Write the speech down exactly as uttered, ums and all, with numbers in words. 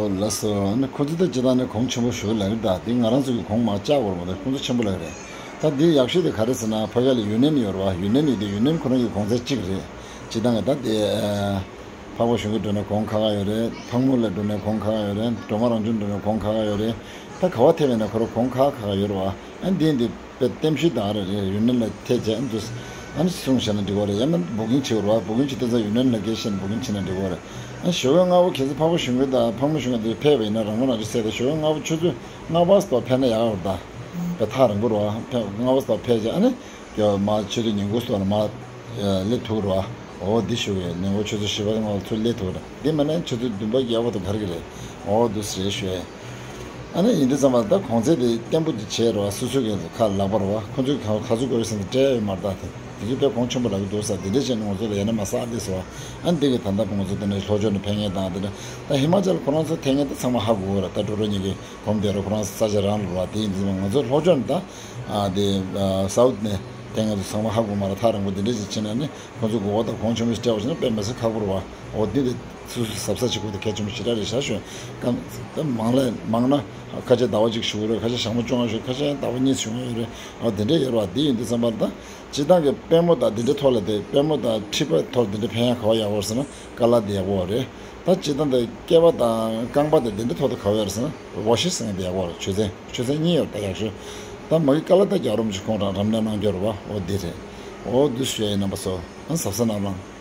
ལགས་སོ། ཨ་ནི་ཁོ་ཚོ་ད་སྤྱིར་བཏང་ནས་གོང་ཆེན་པོ་ཞུ་ལབ་རེད། ད་དེ་ང་རང་ཚོ་གི་གོང་མར་བཅག་དགོས་རེད་མ་གཏོགས་ཁོ་ཚོ་ཆེན་པོ་ལབ་རེད། ད་དེ་ཡག་ཤོས་དེ་ག་རེ་ཟེར་ན་ཕ་གི་ལ་ཡུན་ནན་ཡོད་རེད་བ། ཡུན་ནན་ཡོད་དེ་ཡུན་ནན་ཁོ་རང་གི་གོང་ཚད་གཅིག་རེད། སྤྱིར་བཏང་གི་ད་དེ་ཨ། འཕགས་པ་གཞུང་གི་འགྲོ་ནས་གོང་ཁག་ཁག་ཡོད་རེད། ཕག་མོ་ལ་འགྲོ་ནས་གོང་ཁག་ཁག་ཡོད་རེད། སྒྲོལ་མ་རང་བྱུང་འགྲོ་ནས་གོང་ཁག་ཁག་ཡོད་རེད། ད་ག་བ་ཐེབས་ཡིན་ན་ཁོ་རང་གོང་ཁག་ཁག་ཁག་ཡོད་རེད་བ། ཨ་འདི་འདི་དཔེ་བསྟན་བཤིག་དང་རེ་རེ་ཡུན་ནན་ལ་ཐད་བྱས་ཨ་འདུག་ཨ་ནི་གསུངས་བཞག་ན་འགྲིག་གི་རེད། ཡང་ན་བུ་གིན་བྱེད་དགོས་རེད་བ། བུ་གིན་བྱེད་དུས་ཙང་ཡུན་ནན་ལ་སྐད་བཤད་ན་བུ་གིན་བྱེད་ན་འགྲིག་གི་རེད། ཨ་ཞོགས་པའི་སྔ་པོ་གལ་སྲིད་འཕགས་པ་གཞུང་གི་དང་ཕག་མོ་གཞུང་གི་དེ་ཕེབས་པ་ཡིན་ན་རང་མོ་རང་ཅི་ཟེར་ཏེ་ཞོགས་པའི་སྔ་པོ་ཆུ་ཚོད་ལྔ་པ་ཙམ་ཕེབས་ན་ཡག་གི་རེད། ད་དཔེ་ཐག་རིང་པོ་རེད་བ། ཕེབས་ལྔ་པ་ཙམ་ཕེབས་བྱས་ཨ་ནི་ཀྱོ་མ་ཆུ་ཚོད་ཉིན་གུང་ཙམ་ལ་མ་སླེབས་ཐུབ་རེད་བ། འོ་འདི་ཞུ་གི་ཉིན་གུང་ཆུ་ཚོད་བཞི་པ་ལྔ་པ་ཚུར་སླེབས་ཐུབ་རེད། འདི་མིན་ན་ཆུ་ཚོད་བདུན་པ་བརྒྱད་པ་དུ་གར་གི་རེད། འོ་འདུག་སེ་རེད་ཞུ་ཡས། ཨ་ནི་ཡིན་དུས་ཙམ་པ་ད་གོང་ཚད་དེ་བརྟན་པོ་དེ་བྱས་རེད་བ། སོ་སོ་གི་ཁ་ལག་པ་རེད་བ། ཁོ་ཚོས་ག་ག་ཚོད་དགོས་རེད་ཟེར་ནས་སྤྲད་ཡོད་མ་རེད། ད་དེ་དེ་ཚོ་དཔེ་གོང་ཆེན་པོ་ལབ་ཀྱི་འདུག་ས། དེ་འདྲས་བྱས་ནས་ང་ཚོ་ལ་ཡང་ན་མ་ས་ཨ་ལས་ཟེར་བ། ཨ་ནི་འདི་གི་ད་ལྟ་ང་ཚོ་དེ་ནས་ལྷོ་ཕྱོགས་ནས་ཕེབས་མཁན་དང་དེ་འདྲ་ད་ཧི་མ་ཅལ་ཁོ་རང་ཚོ་ཐད་མཁན་དེ་ཚང་མ་ཧ་གོ་གི་རེད། ད་འགྲོ་འགྲོ་གཉིས་ཀྱི་གོམ་བསྡད་རོགས་ཁོ་རང་ས་ཆ་རང་ལ་རོགས་དེ་ཡིན་དུས་ང་ཚོ་ལྷོ་ཕྱོགས་ནས་ད་ཨ་དེ་ཨ་སའུ་ཐི་ནས་དེ་ང་ཚོ་ཚང་མ་ཧ་གོ་མ་རེད། ཐག་རིང་པོ་དེ་འདྲ་ཞིག་ཕྱིན་ན་ནི་ཁོ་ཚོ་མགོ་བོ་དང་གོང་ཆེན་པོ་ཞིག་སྤྲད་པ་ཞིག་ན་དཔེ་མི་སྲིད་ཁག་པོ་རེད་བ། འོ་དེ་དེ་སུ་སུ་གཟབ་གཟབ་བྱེད་དགོས་དེ་གལ་ཆེན་པོ་ཞེ་དྲག་རེད་ཤག་ཞུ། ཀམ་ད་མང་ལས་མང་ན་ཁ་ཤས་ཟླ་བ་གཅིག་བཞུགས་རེད། ཁ་ཤས་ཞག་མ་བཅོ་ལྔ་བཞུགས། ཁ་ཤས་ཟླ་བ་གཉིས་བཞུགས་མཁན་ཡོད་རེད། འོ་དེ་འདྲ་ཡོད་རེད་བ། དེ་ཡིན་དུས་ཙམ་པ་ལ་ད། སྤྱིར་བཏང་གི་པད་མོ་དང་དེ་འདྲའི་ཐོག་ལ་དེ་པད་མོ་དང་མཁྲིས་པའི་ཐོག་དེ་འདྲ་ཕན་ཡག་ག་བ་ཡག་པོ་རེད་ཟེར་ན་ཀ་ལ་དེ་ཡག་པོ་རེད། ད་སྤྱིར་བཏང་དེ་སྐེད་པ་དང་རྐང་པ་དང་དེ་འདྲའི་ཐོག་དེ་ག་བ་ཡག་རེད་ཟེར་ན་ཝ་ཤི་ཟེར་མཁན་དེ་ཡག་པོ་རེད། ཆུ་ཚན་ཆུ་ཚན་གཉིས་ཡོད་རེད་ད་ཡག་ཤོས། ད་མ་གི་ཀ་ལ་ད་རྒྱག་རོགས་མི་བྱེད། ཁོང་རང་རམ་ནས་གནང་རྒྱུ་རེད་བ། འོ་དེ་རེད། འོ་འདུག་སེ་ཞུ་ཡ་ཡིན། རྣམ་པ་ཚོ་ཨ་གཟབ་གཟབ་གནང་རོགས།